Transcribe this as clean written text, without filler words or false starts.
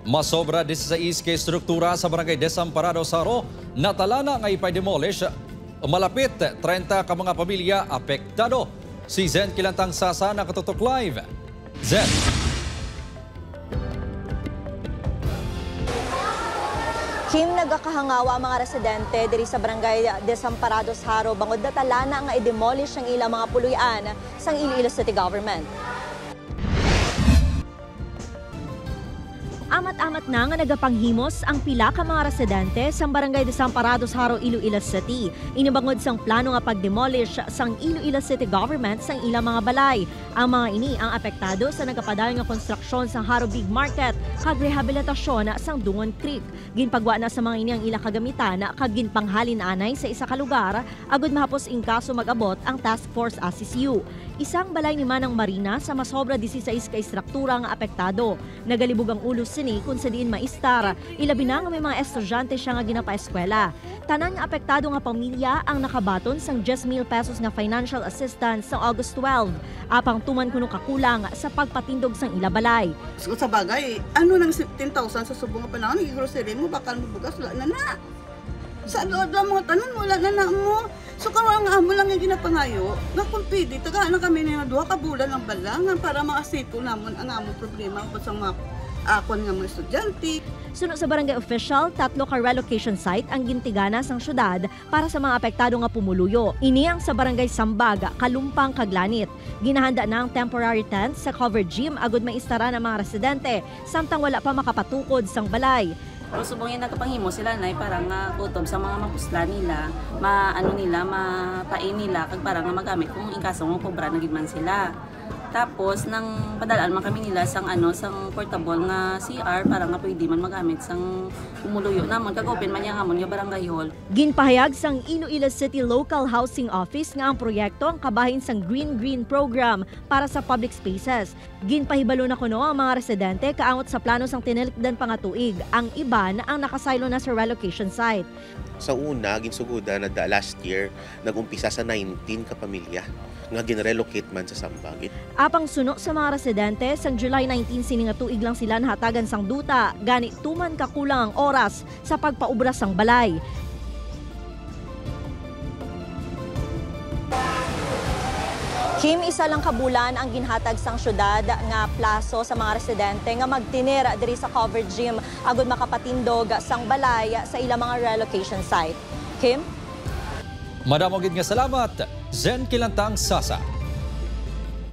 Masobra 16 ka struktura sa Barangay Desamparados, Jaro, natalana nga ipa-demolish. Malapit 30 ka mga pamilya apektado. Si Zen Kilantang Sasa nakatutok live. Zen. Kim, nagakahangawa ang mga residente diri sa Barangay Desamparados, Jaro bangod natalana nga i-demolish ang ilang mga puluyan sang Iloilo City Government. Amat-amat na nga nagapanghimos ang pila ka mga residente sang Barangay Desamparados, Jaro, Iloilo City. Inibangod sang plano nga pagdemolish sang Iloilo City Government sang ilang mga balay. Ang mga ini ang apektado sa nagapadayon nga konstruksyon sang Jaro Big Market kag rehabilitasyon sang Dungon Creek. Ginpagwa na sa mga ini ang ilang kagamitan kag ginpanghalin anay sa isa ka lugar agud mahapos inkaso mag-abot ang Task Force ACCU. Isang balay ni Manang Marina sa masobra 16 ka istruktura nga apektado. Nagalibog ang ulo sini kung sa diin maistar. Ilabi na nga may mga estudyante siya nga ginapaeskwela. Tanan nga apektado nga pamilya ang nakabaton sang 10,000 pesos nga financial assistance sa August 12. Apang tuman kuno kakulang sa pagpatindog sang ila balay. So, sa bagay, ano nang 10,000 sa subong nga panahon, i-grocery mo, bakal mo bugas, wala na na. Sa loob lang mga tanan, wala na na mo. So karon ang amo lang yung ginapangayo, nga kung pwede, tagaan na kami na 2 ka bulan ang balangan para maasito namon ang among problema sa mga akon nga mga estudyante. Suno sa barangay official, 3 ka relocation site ang gintigana sang syudad para sa mga apektado nga pumuluyo. Ini ang sa Barangay Sambag, Kalumpang, Kaglanit. Ginahanda na ang temporary tent sa covered gym agud maistara ng mga residente samtang wala pa makapatukod sang balay. Pero subong yung nagkapanghimo sila na parang kutob sa mga mapusla nila, maano nila, mapain nila kag parang nga magamit kung inkaso mo kobra na gid man sila. Tapos nang padalaan man kami nila sang ano sang portable nga CR para nga pwede man magamit sang umuluyo namon kag open man yang amon nga barangay hall. Ginpahayag sang Iloilo City Local Housing Office nga ang proyekto ang kabahin sang Green Green Program para sa public spaces. Ginpahibalo na kuno ang mga residente kaangot sa plano sang tinilikdan pangatuig. Ang iban ang nakasaylo na sa relocation site. Sa una, ginsuguda na last year, nagumpisa sa 19 ka pamilya nga ginrelocate man sa Sambag. Apang suno sa mga residente, sang July 19 sini nga tuig lang sila nahatagan sang duta, gani tuman kakulang ang oras sa pagpaubra sang balay. Kim, isa lang kabulan ang ginhatag sang syudad nga plaso sa mga residente nga magtinir diri sa covered gym agud makapatindog sang balay sa ilang mga relocation site. Kim? Madamo gid nga salamat, Zen Kilantang Sasa.